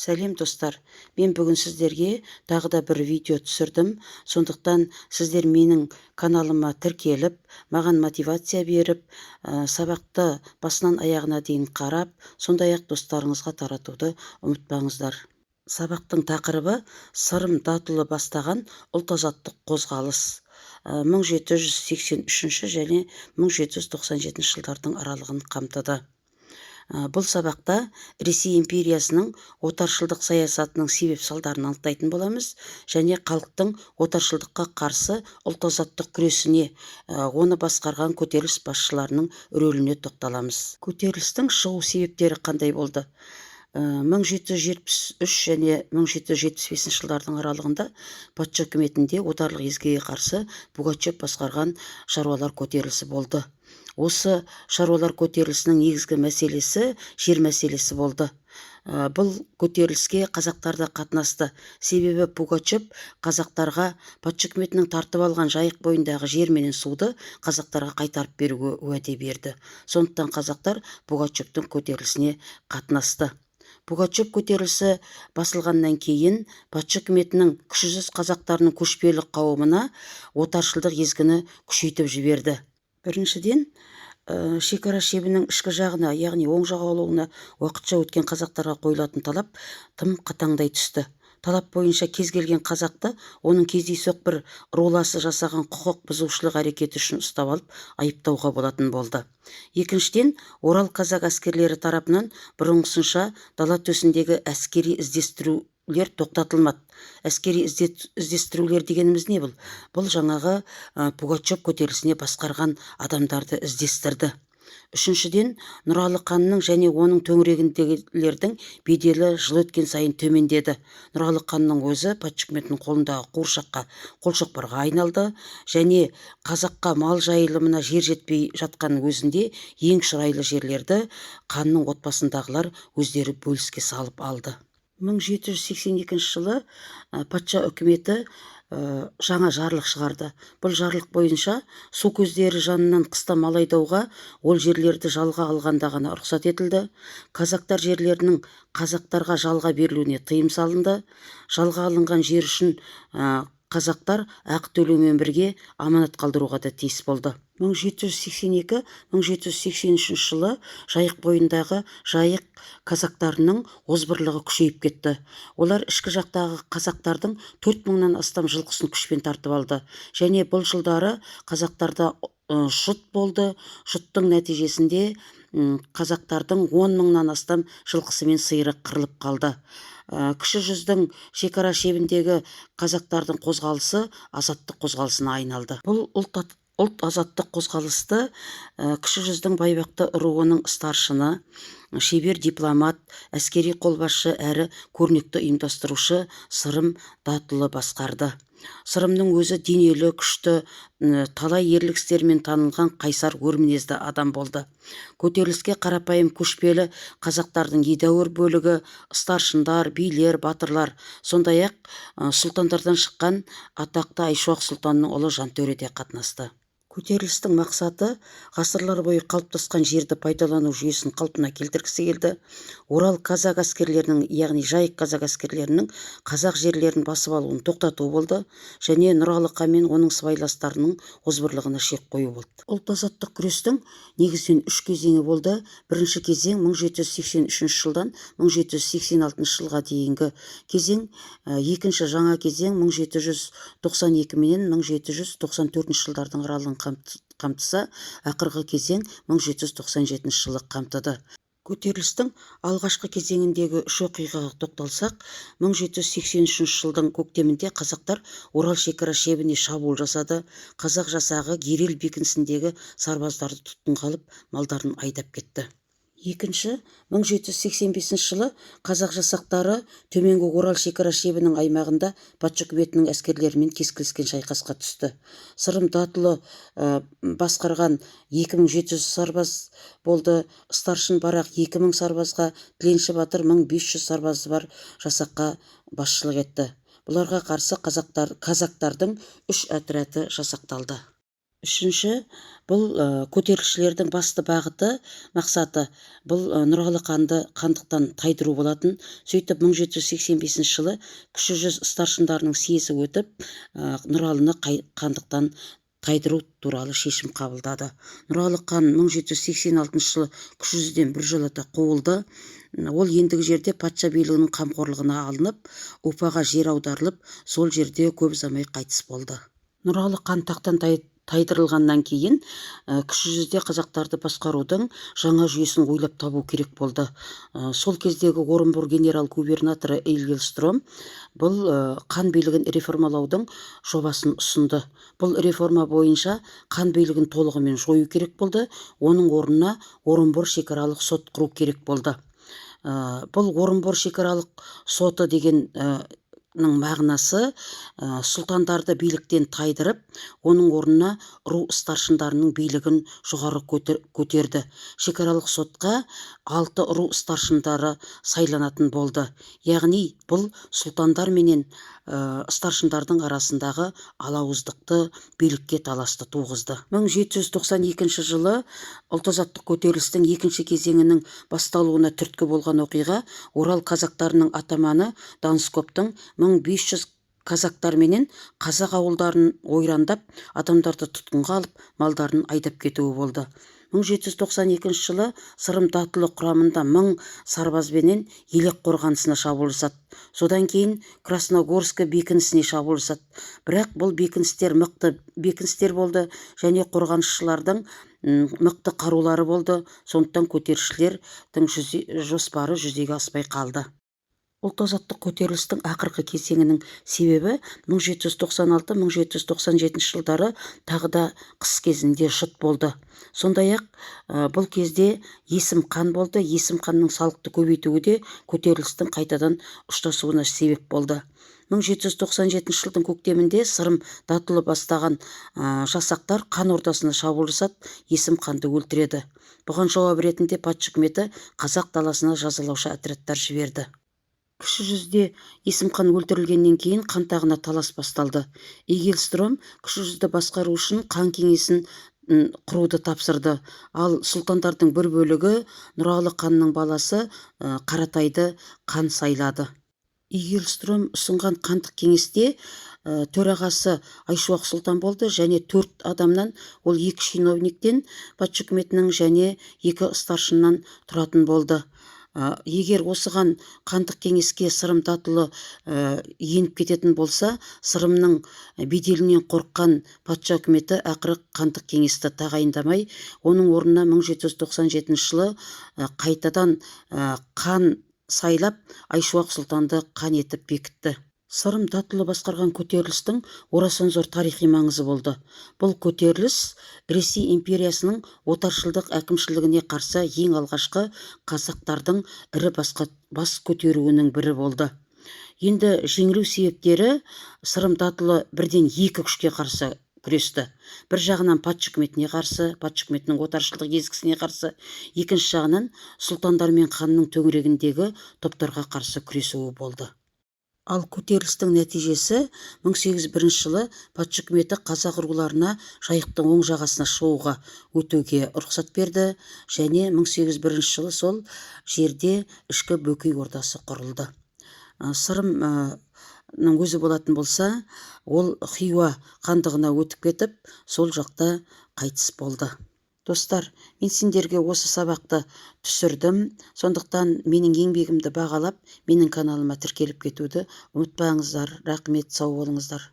Сәлем, достар! Мен бүгін сіздерге тағы да бір видео түсірдім. Сондықтан сіздер менің каналыма тіркеліп, маған мотивация беріп, сабақты басынан аяғына дейін қарап, сондай ақ достарыңызға таратуды ұмытпаңыздар. Сабақтың тақырыбы: Сырым Датұлы бастаған ұлт азаттық қозғалыс, 1783 және 1797 жылдардың аралығын қамтыды. Бұл сабақта Ресей империясының отаршылдық саясатының себеп салдарын анықтайтын боламыз және халықтың отаршылдыққа қарсы ұлт азаттық күресіне, оны басқарған көтеріліс басшыларының рөліне тоқталамыз. Көтерілістің шығу себептері қандай болды? 1773 және 1775 жылдардың аралығында патша үкіметінде отарлық езгіге қарсы Пугачев басқарған шаруалар көтерілісі болды. Осы шаруалар көтерілісінің негізгі мәселесі жер мәселесі болды. Бұл көтеріліске қазақтар да қатынасты, себебі Пугачев қазақтарға патша үкіметінің тартып алған Жайық бойындағы жер менен суды қазақтарға қайтарып беруге уәде берді. Сондықтан қазақтар Пугачевтің көтерілісіне қатынасты. Пугачев көтерілісі басылғаннан кейін патша үкіметінің Кіші жүз қазақтарының көшпелі қауымына отаршылдық езгіні күшейтіп жіберді. Біріншіден, шекара шебінің ішкі жағына, яғни оң жағалауына уақытша өткен қазақтарға қойылатын талап тым қатаңдай түсті. Талап бойынша кез келген қазақты оның кездейсоқ бір руласы жасаған құқық бұзушылық әрекеті үшін ұстап алып, айыптауға болатын болды. Екіншіден, орал казак әскерлері тарапынан бұрынғысынша дала төсіндегі әскери іздестірулер тоқтатылмады. Әскери іздестірулер дегеніміз не? Бұл жаңағы Пугачев көтерілісіне басқарған адамдарды іздестірді. Үшіншіден, Нұралы ханның және оның төңірегіндегілердің беделі жыл өткен сайын төмендеді. Нұралы ханның өзі патша үкіметінің қолындағы қуыршаққа, қолшоқпарға айналды және қазаққа мал жайылымына жер жетпей жатқанның өзінде ең шұрайлы жерлерді ханның отбасындағылар өздері бөліске салып алды. 1782 жылы патша үкіметі жаңа жарлық шығарды. Бұл жарлық бойынша су көздері жанынан қыста мал айдауға ол жерлерді жалға алғанда ғана рұқсат етілді. Казактар жерлерінің қазақтарға жалға берілуіне тыйым салынды. Жалға алынған жер үшін қазақтар ақы төлеумен бірге аманат қалдыруға да тиіс болды. 1782-1783 жылы Жайық бойындағы Жайық казактарының озбырлығы күшейіп кетті. Олар ішкі жақтағы қазақтардың 4000-нан астам жылқысын күшпен тартып алды. Және бұл жылдары қазақтарда жұт болды. Жұттың нәтижесінде қазақтардың 10 мыңнан астам жылқысы мен сиыры қырылып қалды. Кіші жүздің шекара шебіндегі қазақтардың қозғалысы азаттық қозғалысына айналды. Бұл ұлт азаттық қозғалысты Кіші жүздің байбақты руының старшыны, шебер дипломат, әскери қолбасшы әрі көрнекті ұйымдастырушы Сырым Датұлы басқарды. Сырымның өзі денелі, күшті, талай ерлік істерімен танылған қайсар, өр мінезді адам болды. Көтеріліске қарапайым көшпелі қазақтардың едәуір бөлігі, старшындар, билер, батырлар, сондай ақ сұлтандардан шыққан атақты Айшуақ сұлтанның ұлы Жантөре де қатынасты. Көтерілістің мақсаты: ғасырлар бойы қалыптасқан жерді пайдалану жүйесін қалпына келтіргісі келді. Орал казак әскерлерінің, яғни Жайық казак әскерлерінің қазақ жерлерін басып алуын тоқтату болды және Нұралы хан мен оның сыбайластарының озбырлығына шек қою болды. Ұлт азаттық күрестің негізінен үш кезеңі болды. Бірінші кезең 1783 жылдан 1786 жылға дейінгі кезең, екінші жаңа кезең 1792 менен 1794 жылдардың аралығын қамтыса, ақырғы кезең 1797 жылы қамтыды. Көтерілістің алғашқы кезеңіндегі үш оқиғаға тоқталсақ, 1783 жылдың көктемінде қазақтар Орал шекара шебіне шабуыл жасады. Қазақ жасағы Гирел бекінісіндегі сарбаздарды тұтқынға алып, малдарын айдап кетті. Екінші, 1785 жылы қазақ жасақтары төменгі Орал шекара шебінің аймағында патша үкіметінің әскерлерімен кескілескен шайқасқа түсті. Сырым Датұлы басқарған 2700 сарбаз болды. Старшын Барақ 2000 сарбазға, Тіленші батыр 1500 сарбазы бар жасаққа басшылық етті. Бұларға қарсы қазақтар, казактардың үш отряды жасақталды. Үшінші, бұл көтерілісшілердің басты бағыты, мақсаты бұл Нұралы ханды хандықтан тайдыру болатын. Сөйтіп 1785 жылы Кіші жүз старшындарының съезі өтіп, Нұралыны хандықтан тайдыру туралы шешім қабылдады. Нұралы хан 1786 жылы Кіші жүзден біржолата қуылды. Ол ендігі жерде патша билігінің қамқорлығына алынып, Уфаға жер аударылып, сол жерде көп ұзамай қайтыс болды. Нұралы хан тақтан тайдырылғаннан кейін Кіші жүзде қазақтарды басқарудың жаңа жүйесін ойлап табу керек болды. Сол кездегі Орынбор генерал-губернаторы Игельстром бұл хан билігін реформалаудың жобасын ұсынды. Бұл реформа бойынша хан билігін толығымен жою керек болды, оның орнына Орынбор шекаралық сот құру керек болды. Бұл Орынбор шекаралық соты деген мағынасы сұлтандарды биліктен тайдырып, оның орнына ру старшындарының билігін жоғары көтерді. Шекаралық сотқа 6 ру старшындары сайланатын болды. Яғни бұл сұлтандар менен старшындардың арасындағы алауыздықты, билікке таласты туғызды. 1792 жылы ұлт азаттық көтерілістің екінші кезеңінің басталуына түрткі болған оқиға Орал казактарының атаманы Донскоптың 1500 казактарменен қазақ ауылдарын ойрандап, адамдарды тұтқынға алып, малдарын айдап кетуі болды. 1792 жылы Сырым Датұлы құрамында 1000 сарбазбенен Елек қорғанысына шабуыл жасады. Содан кейін Красногорск бекінісіне шабуыл жасады. Бірақ бұл бекіністер мықты бекіністер болды және қорғанысшылардың мықты қарулары болды. Сондықтан көтерілісшілердің жоспары жүзеге аспай қалды. Ұлт азаттық көтерілістің ақырғы кезеңінің себебі 1796-1797 жылдары тағы да қыс кезінде жұт болды. Сондай-ақ бұл кезде Есім хан болды. Есім ханның салықты көбейтуі де көтерілістің қайтадан ұштасуына себеп болды. 1797 жылдың көктемінде Сырым Датұлы бастаған жасақтар хан ордасына шабуыл жасады, Есім ханды өлтіреді. Бұған жауап ретінде патша үкіметі қазақ даласына жазалаушы отрядтар жіберді. Кіші жүзде Есім хан өлтірілгеннен кейін хан тағына талас басталды. Игельстром Кіші жүзді басқару үшін хан кеңесін құруды тапсырды. Ал сұлтандардың бір бөлігі Нұралы ханның баласы Қаратайды хан сайлады. Игельстром ұсынған хандық кеңесте төрағасы Айшуақ сұлтан болды және 4 адамнан, ол 2 чиновниктен патша үкіметінің және 2 старшыннан тұратын болды. Егер осыған хандық кеңеске Сырым Датұлы еніп кететін болса, Сырымның беделінен қорыққан патша үкіметі ақыры хандық кеңесті тағайындамай, оның орнына 1797 жылы қайтадан хан сайлап, Айшуақ сұлтанды хан етіп бекітті. Сырым Датұлы басқарған көтерілістің орасан зор тарихи маңызы болды. Бұл көтеріліс Ресей империясының отаршылдық әкімшілігіне қарсы ең алғашқы қазақтардың ірі бас көтеруінің бірі болды. Енді жеңілу себептері: Сырым Датұлы бірден екі күшке қарсы күресті. Бір жағынан патша үкіметіне қарсы, патша үкіметінің отаршылдық езгісіне қарсы, екінші жағынан сұлтандар мен ханның төңірегіндегі топтарға қарсы күресуі болды. Ал көтерілістің нәтижесі 1801 жылы патша үкіметі қазақ руларына Жайықтың оң жағасына шығуға өтуге рұқсат берді және 1801 жылы сол жерде ішкі Бөкей ордасы құрылды. Сырымның өзі болатын болса, ол Хиуа хандығына өтіп кетіп, сол жақта қайтыс болды. Достар, мен сендерге осы сабақты түсірдім, сондықтан менің еңбегімді бағалап, менің каналыма тіркеліп кетуді ұмытпаңыздар. Рақмет, сау болыңыздар.